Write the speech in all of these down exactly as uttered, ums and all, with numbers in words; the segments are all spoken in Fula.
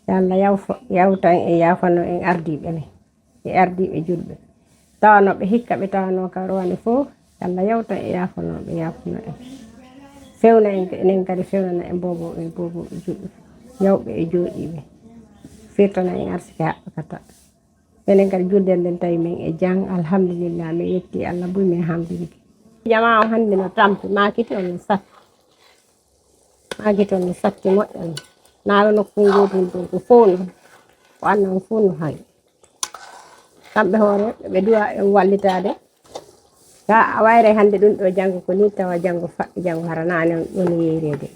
Yo Allah yawfo, yawtan e yaafano en ardiiɓe men, e ardiiɓe julɓe. Tawanooɓe hikka ɓe tawanoo ka rowani fof, yo Allah yawtan e yaafanooɓe, yaafano en. Fewna en, enen kadi fewnana en boobooɓe, boobooɓe julɓe, yawɓe e jooɗiiɓe. Firtana en arsike haɓɓakata. Enen kadi julde nden tawi men e jam, alhamdulillah, min yetti Allah buy min hamdinde. Jamaa o hannde no tampi, maakiti on no satti. Maakiti on no satti moƴƴa no. Naalo nokku ngootum ɗum ko fof no, ko annan fof no hawi. Kamɓe hoore, ɓe duwa en wallitaade. Ka a wayre hannde ɗum ɗo janngo ko ni tawa janngo faɗɗi, janngo haranaani on ɗon yeeyreede.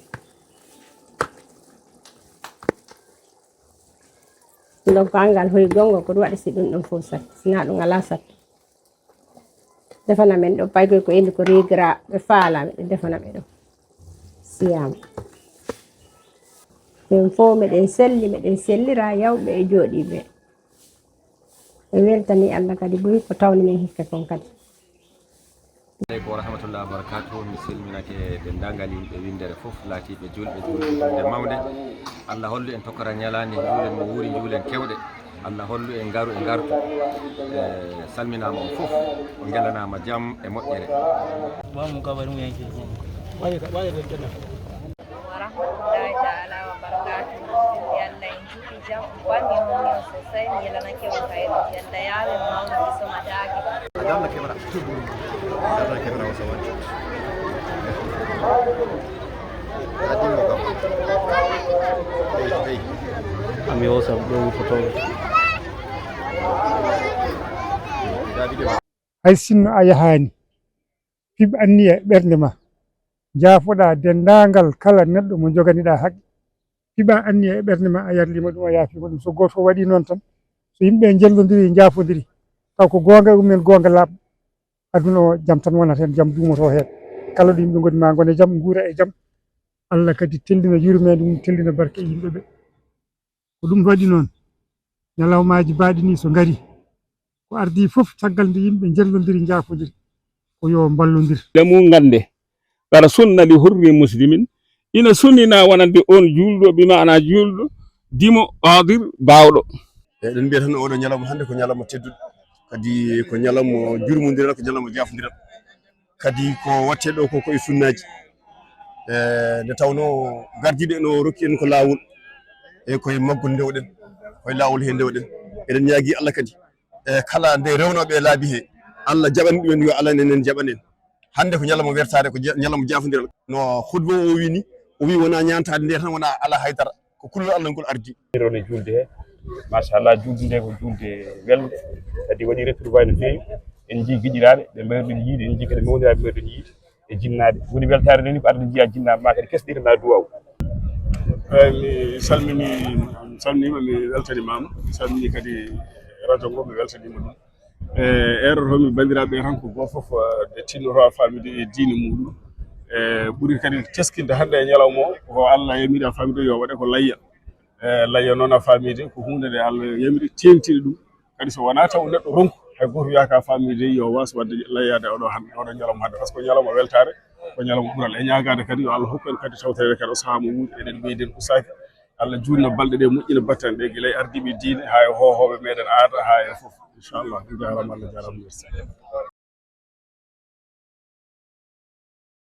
Donc, anngal hoyi gonngo ko ɗum waɗi si ɗum ɗon fof satti, sinaa ɗum alaa satti. Defana men ɗo, paykoy ko indi ko rigra, ɓe faala, ɓe defana ɓe ɗo. Siyaama. Ɓen fof meɗen selli, meɗen sellira yawɓe e jooɗiiɓe. En weltani Allah kadi buy ko tawni men hikka kon kadi. Aleykum wa rahmatullahi wa barakatuh. Mi salminake denndaangal yimɓe winndere fof, laatiiɓe julɓe, julɓe, julde mawnde. Allah hollu en tokkoral ñalaande, njuulen mo wuuri, njuulen kewɗe. Allah hollu en ngaru e ngartu. E, salminaama on fof, on ngelanaama jam e moƴƴere. Wa rahmatullahi taala wa barakatuh. Yalla en juuti jam, on paami on nio sosai, mi yelanake on kayru. Yalla yaawe mawni somataake. Yalla kebra. Yalla kebra o sawani. Yadimo kam. Hey, hey. Ami o sam ɗo foto. Hay sinno a yahaani, fiɓ anniya e ɓernde ma, njaafoɗaa denndaangal kala neɗɗo mo njoganiɗaa haqqe. Fiɓaa anniya e ɓernde ma, a yarliima ɗum, a yaafiima ɗum. So gooto fof waɗii noon tan, so yimɓe ɓe njellondiri, njaafondiri, taw ko goonga e umen, goonga laaɓa, aduna o jam tan wonata heen, jam duumotoo heen. Kala ɗo yimɓe ngoni ma ngona e jam, nguura e jam. Allah kadi tellina yurmeende mum, tellina barke e yimɓe ɓe. Ko ɗum waɗi noon, ñalawmaaji baaɗi nii so ngari, ko ardii fof caggal nde yimɓe njellondiri, njaafondiri, ko yo mballondir. Nde mum ngannde, qad sunna li hurri muslimin, ina sunnina wonande on juulɗo, bi maana juulɗo, dimo, qaadir, baawɗo. Eɗen mbiya tan oɗo ñalawma hannde ko ñalawma tedduɗo, kadi ko ñalawma jurmondiral, ko ñalawma jaafondiral. Kadi ko watte ɗo ko, ko e sunnaaji. E, nde tawnoo gardiiɗo en o rokki en ko laawol, e koye maggol ndewɗen, koye laawol he ndewɗen. Eɗen ñaagii Allah kadi, e, kala nde rewnooɓe e laabi he, Allah jaɓani ɗumen, yo Allah nenen jaɓan en. Hannde ko ñalawma wertaare, ko ja-, ñalawma jaafondiral. No khutba o wini, o wi wona ñaantaade nde tan, wona alaa haydara. Ko kullol Allah ngol ardi. Rewde juulde he. Machallah, juulde nde ko juulde welnde. Kadi waɗi retrouvaille no feewi. En njii giɗiraaɓe, ɓe mbayruɗen yiide, en njii kadi mawniraaɓe mbayruɗen yiide e jinnaaɓe. Woni weltaare nde ni ko arde njiya jinnaaɓe ma kadi kesɗiranɗa duwaw. Eeyi, mi salmini, mi salminiima, mi weltanimaama. Mi salmini kadi radio ngo, mi weltaniima ɗum. E, eerotomi banndiraaɓe ɓe tan ko gooto fof, e, nde tinnoto a faamide e diine muɗum. E, ɓuri kadi teskinde hannde e ñalawma o, ko Allah yamiri a faamide yo waɗe ko layya. E, layya noon a faamide ko huunde nde Allah yamiri, teeŋtini ɗum. Kadi so wonaa taw neɗɗo ronku, hay gooto wiyaaka faamide yo waas waɗde layyaade oɗo hannde, oɗo ñalawma hannde. Par ce que ko ñalawma weltaare, ko ñalawma ɓural. E ñaagaade kadi yo Allah hokku en kadi tawtoreede kadi o sahaa mo wuuri, eɗen mbeydii en ustaaki. Allah juutna balɗe ɗe, moƴƴina battane ɗe, gila e ardiiɓe diine, haa e hoohooɓe meɗen aada, haa e fof. Inchallah, on jaaraama, Allah jaaraama, merci.